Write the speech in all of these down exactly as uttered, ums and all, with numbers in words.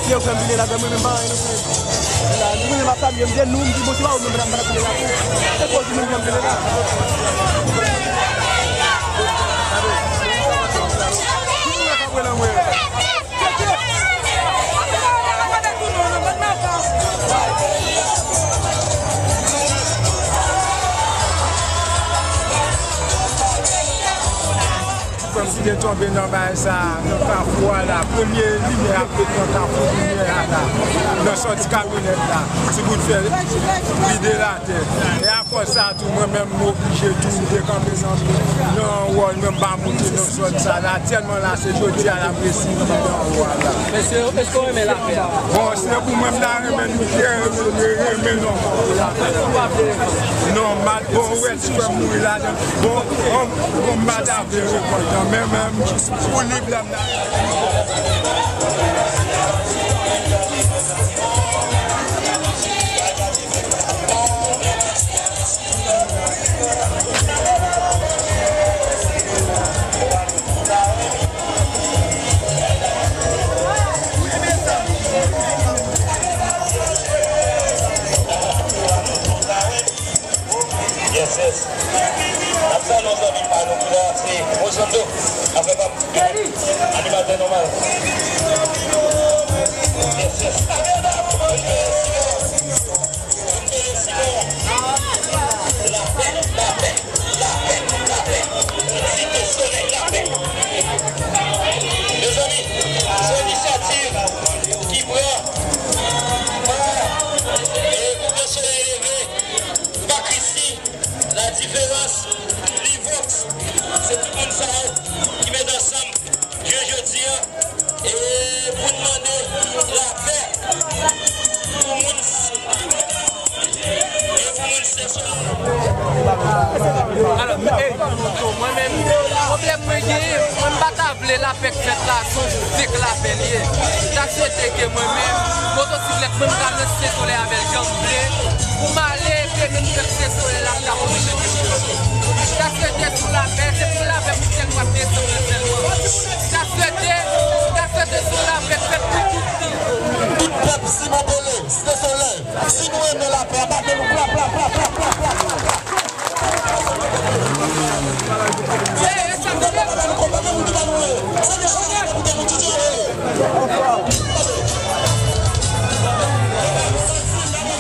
Yo fè m vini la, mwen menm pa anyen nou fè. La, nou menm ap salye m, se nou, m di bon, se pa ou menm, madam, madam, vini la tou. Se koz ou menm fè m vini la. Frè m ki te tonbe nan bagay sa a, nan kafou a la, premye limyè ap fèt nan kafou limyè a la, nan sòti kamyonèt la, ti bout fè vide l atè. E akòz sa a tou, mwen menm, m oblije tou, m te kanpe nan, nan wòl mwen, m pa monte nan zòn sa a la, tèlman la, se jodi a la, m resi rive anwo a la. Mesye, èske w renmen lapè a? Bon, se pou mwen, m ta renmen nou byen renmen, renmen non. Non, m al, bon, ou wè ti frè m mouri ladan. Bon, bon, bon, m pa ta vle rekonèt, men, men, pou li, blèm nan. Yes, yes. N ap salye yon zanmi pa nou ki la, se Rosando. Afè pa m. Animatè nòmal. Yes, yes. Lapè, lapè, lapè, lapè. Site Solèy, lapè. Mezanmi, se inisyativ ki pran pa, e, Gwoup Solèy Leve, pa Christie, La Différence, Livox, se tout moun sa yo ki met ansanm jounen jodi a, e pou n mande lapè pou moun, e pou moun Sesol. Alò, e, mwen menm, pwoblèm mwen genyen, mwen m pa ta vle lapè k fèt la, se yon fake lapè l ye. M ta swete ke mwen menm, motosiklèt mwen, m ka nan Site Solèy avè l jan m vle. Pou m ale, epi menm pèp Site Solèy la, m ta poze kesyon. M ta swete sou lapè, se pou lapè pou tèt w ap desann nan sèlman. M ta swete, m ta swete sou lapè k fèt pou tout tan. Tout pèp Simon Pele, Site Solèy, si nou renmen lapè, bate nou pla, pla, pla.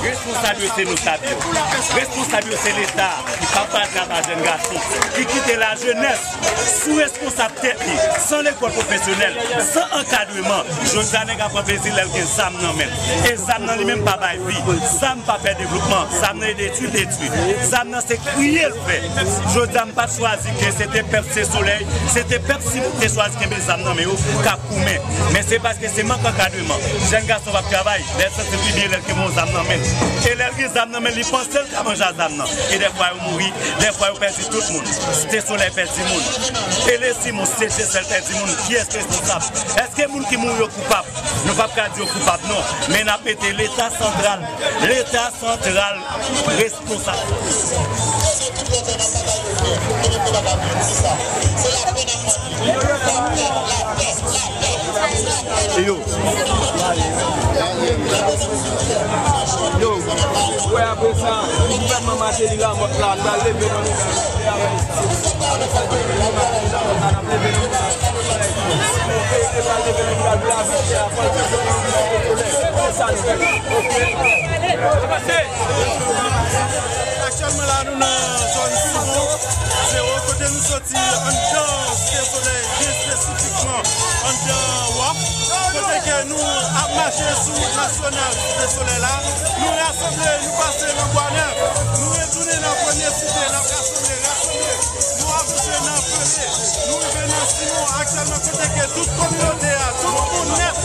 Responsab yo se notab yo. Responsab yo se Leta ki pa pral travay jèn gason, ki kite lajenès sou responsab tèt li, san lekòl pwofesyonèl, san ankadreman. Jodi a nèg la pran plezi lè l gen zam nan men l. E zam nan li menm pa bay vi. Zam pa fè devlopman. Zam nan e detwi, detwi. Zam nan se kriye l fè. Jodi a m pa t chwazi ke se te pèp Site Solèy, se te pèp Simon ki te chwazi kenbe zam nan men yo k ap goumen. Men se paske se mank ankadreman. Jèn gason p ap travay, lè l santi l pi byen lè l kenbe yon zam nan men l. E lè l gen zam nan men l, li panse l ka manje a zam nan. E dèfwa yo mouri, dèfwa yo pèdi tout moun. Site Solèy pèdi moun. E Lè Simon, Site Sesèl pèdi moun. Kiyès ki responsab? Èske moun ki mouri yo koupab? Nou p ap ka di yo koupab non, men n ap mete Leta santral, Leta santral responsab. E yo. Yo, wè apre sa, gouvènman Martelly la, la, la leve nan nouvèl. Aktyèlman la, nou nan zòn Simon, se kote nou soti anndan Site Solèy, byen espesifikman anndan W A P, kote ke nou ap mache sou wout nasyonal Site Solèy la. Nou rasanble, nou pase nan Bwa Nèf, nou retounen nan Premye Site, n ap rasanble, rasanble. Nou avanse nan Pele, nou rive nan Simon, aktyèlman kote ke tout kominote a, tout moun nèt,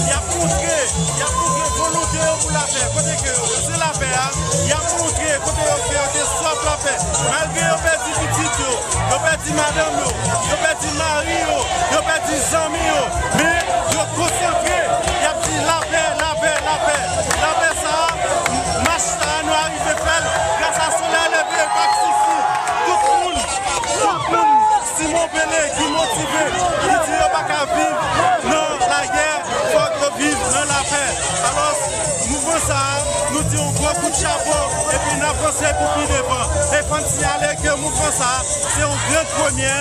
y ap montre, y ap montre volonte yo pou lapè. Kote ke yo, se lapè a, y ap montre kote yo ke yo te swaf lapè. Malgre yo pèdi pitit yo, yo pèdi madanm yo, yo pèdi mari yo, yo pèdi zanmi yo, men yo konsantre, y ap di lapè, lapè, lapè. Lapè sa a, mach sa a, nou arive fè l gras a Solèy Leve, pa sisi. Tout moun, tout moun, Simon Pele ki motive, ki di yo pa ka viv nan lagè, fòk yo viv nan lapè. Kout chapo, epi n ap vanse pou pi devan. E fò n siyale ke mouvman sa a, se yon gran premyè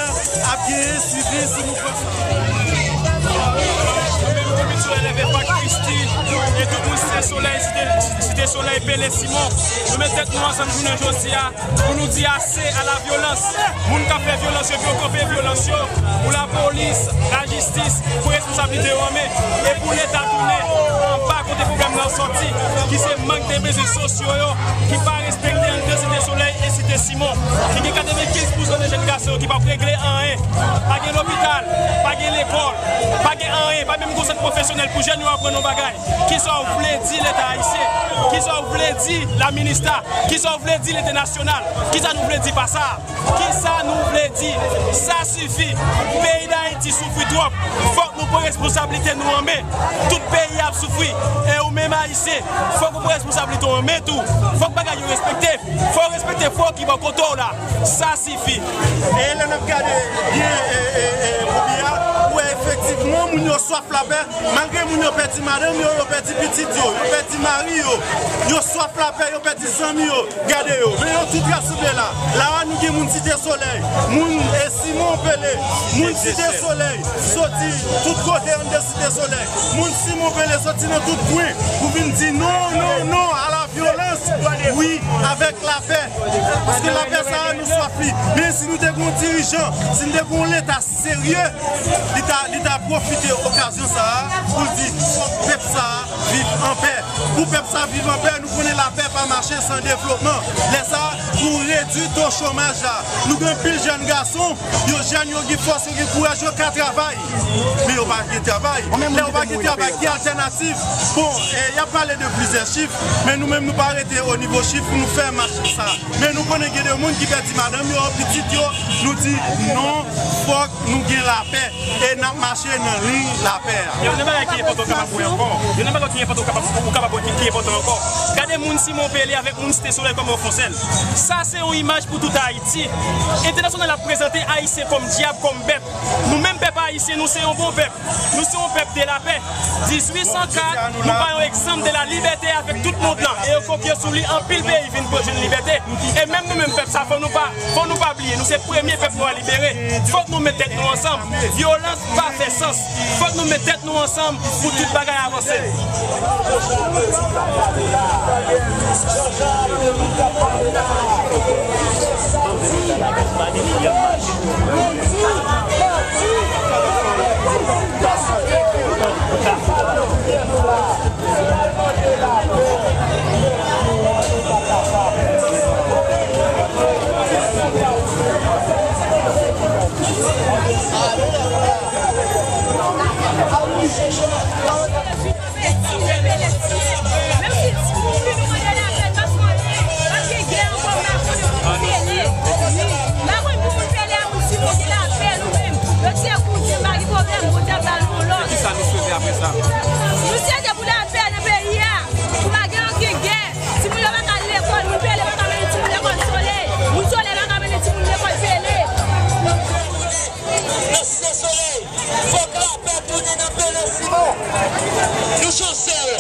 ap genyen swivi sou mouvman sa a. Nou menm, Komite Solèy Leve, Pak Kristi, e tout moun Site Solèy, Site, Site Solèy, Pele Simon, nou met tèt nou ansanm jounen jodi a pou nou di ase a la vyolans. Moun k ap fè vyolans yo, pou yo kanpe vyolans yo, pou lapolis, lajistis, pou responsablite yo anmen, e pou Leta tounen anba kote pwoblèm nan sòti, ki se mank de bezwen sosyo yo, ki pa respekte anndan Site Solèy e Site Simon, ki gen katrevenkenz pousan de jèn gason yo ki p ap regle anyen. Pa gen lopital, pa gen lekòl, pa gen anyen, pa menm gon sant pwofesyonèl pou jèn yo aprann yon bagay. Kisa w vle di Leta ayisyen? Kisa w vle di la minista? Kisa w vle di lentènasyonal? Kisa nou vle di pa sa? Kisa nou vle di? Sa sifi! Peyi Dayiti soufri twòp. Fòk nou pran responsablite nou an men. Tout peyi a ap soufri. E ou menm ayisyen, fòk ou pran responsablite w an men tou. Fòk bagay yo respekte. Fò w respekte fò ki bò kote w la. Sa sifi! E lè n ap gade byen, e, e, e, Bobby a, ou wè efektivman moun yo swaf lapè. Malgre moun yo pèdi madanm yo, yo pèdi pitit yo, yo pèdi mari yo, yo swaf lapè, yo pèdi zanmi yo. Gade yo, men yo tout rasanble la. La a, nou gen moun Site Solèy, moun, e, Simon Pele, moun Site Solèy, soti tout kote anndan Site Solèy. Moun Simon Pele soti nan tout kwen pou vin di non, non, non a la vyolans, wi, avèk lapè. Paske lapè sa a, nou swaf li. Men si nou te gen yon dirijan, si nou te gen yon Leta serye, li ta, li ta pwofite okazyon sa a pou l di fòk pèp sa a viv an pè. Pou pèp sa a viv an pè, nou konnen lapè pa mache san devlopman. Lè sa a, pou redui to chomaj la, nou gen anpil jèn gason, yo jèn, yo gen fòs, yo gen kouraj, yo ka travay. Men yo pa gen travay. Lè yo pa gen travay, ki altènativ? Bon, e, y ap pale de plizyè chif, men nou menm nou pa rete o nivo chif pou nou fè mach sa. Men nou konnen gen de moun ki pèdi madanm yo, pitit yo, nou di non, fòk nou gen lapè. E n ap mache nan liy lapè a. Yon nan bagay ki enpòtan ou kapab wè ankò. Yon nan bagay ki enpòtan ou kapab, ou kapab wè ki, ki enpòtan ankò. Gade moun Simon Pele avèk moun Site Solèy kòman yo fè yon sèl. Sa se yon imaj pou tout Ayiti. Entènasyonal ap prezante Ayisyen kòm dyab, kòm bèt. Nou menm pèp ayisyen, nou se yon bon pèp. Nou se yon pèp de lapè. Dizuit san kat, nou ba yon egzanp de la libète avèk tout mond lan. E yo kopye sou li, anpil peyi vin pran jwenn libète. E menm nou menm pèp sa, fò nou pa, fò nou pa bliye, nou se premye pèp nwa libere. Fòk nou met tèt nou ansanm. Vyolans pa fè sans. Fòk nou met tèt nou ansanm pou tout bagay avanse. Kisa nou swete apre sa? Nou swete pou lapè nan peyi a, pou pa gen ankenn gè. Timoun yo pa ka al lekòl, moun Pele pa ka mennen timoun lekòl Solèy, moun Solèy pa ka mennen timoun lekòl Pele. Nan Site Solèy, fòk lapè tounen nan Pele Simon. Nou chansèl.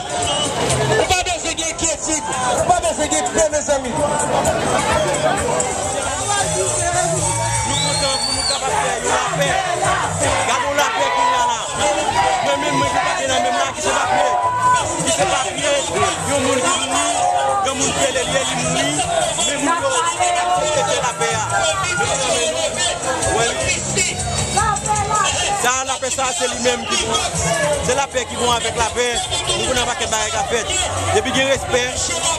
Ou pa bezwen gen enkyetid, ou pa bezwen gen pè, mezanmi. Nou kontan pou nou kapab fè yon lapè. Gade yon lapè ki la la. Mwen menm, mwen gen papye nan men m la, ki se papye? Ki se papye yon moun ki mouri, yon moun Pele li ye, li mouri, men moun yo aksepte fè lapè a. Yo nan men nou. Wè li. Sa a, lapè sa a, se li menm ki pou. Se lapè ki bon avèk lapè. Nou konnen yon pakèt bagay k ap fèt. Depi gen respè,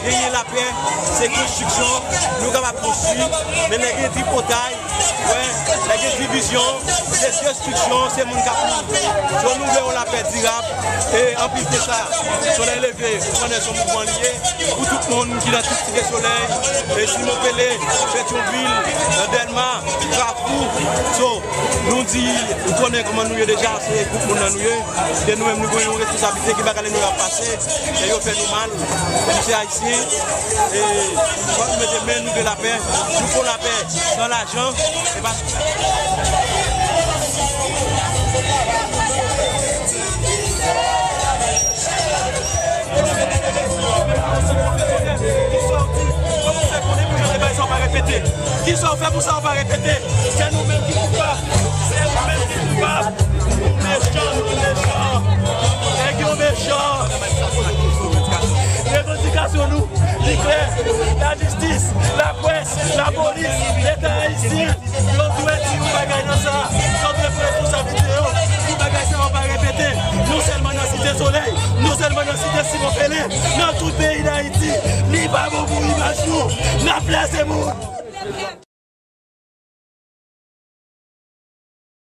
depi gen lapè, se konstriksyon, nou kapab konstwi. Men lè gen tripotay, wè, lè gen divizyon, se destriksyon, se moun k ap mouri. So, nou vle yon lapè dirab. E anplis de sa, Solèy Leve, ou konnen se yon mouvman li ye, pou tout moun ki nan tout Site Solèy, e Simon Pele, Petyonvil, nan Dèlma, Kafou. So, nou di, ou konnen kòman nou ye deja, se gwoup moun nan nou ye. E nou menm, nou gen yon responsablite, gen bagay nou ap pase, e yo fè nou mal. Nou se Ayisyen, e fòk nou mete men nou de lapè. Nou fè lapè san lajan, e pa Kisa w fè pou sa w pa repete? Se nou menm ki koupab. Se nou menm ki koupab. Nou mechan, nou mechan. Nèg yo mechan. Revandikasyon nou, li klè. Lajistis, laprès, lapolis, Leta ayisyen, yo dwe di yon bagay nan sa. Yo dwe pran responsablite yo pou bagay sa yo pa repete. Non sèlman nan Site Solèy, non sèlman nan Site Simon Pele, nan tout peyi Dayiti. Li pa bon pou imaj nou. N ap lèse moun.